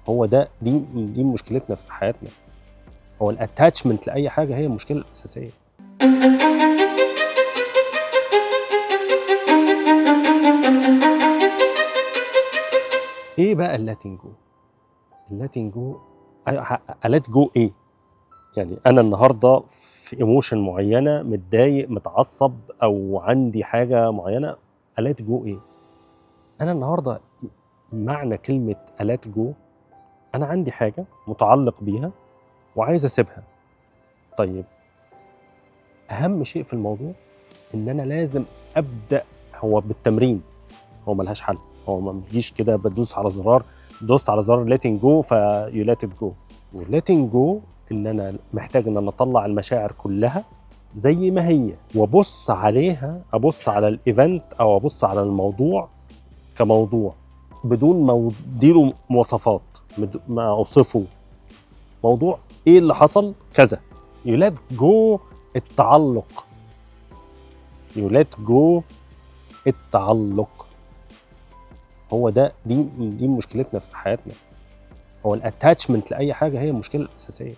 هو ده، دي مشكلتنا في حياتنا. هو ال attachment لاي حاجة هي المشكلة الاساسية. ايه بقى ال letting go؟ ال letting go، let go ايه؟ يعني انا النهارده في emotion معينه، متضايق، متعصب، او عندي حاجة معينه، let go ايه؟ انا النهارده معنى كلمة let go، انا عندي حاجة متعلق بيها وعايز اسيبها. طيب اهم شيء في الموضوع ان انا لازم ابدا، هو بالتمرين، هو ملهاش حل، هو ما بتجيش كده بدوس على زرار، دوست على زرار letting go ف you let it go. و letting go ان انا محتاج ان انا اطلع المشاعر كلها زي ما هي وابص عليها، ابص على ال event او ابص على الموضوع كموضوع بدون ما اديله مواصفات، ما اوصفه موضوع ايه اللي حصل كذا. you let go التعلق، you let go التعلق. هو ده، دي مشكلتنا في حياتنا. هو ال attachment لاي حاجة هي المشكلة الاساسية.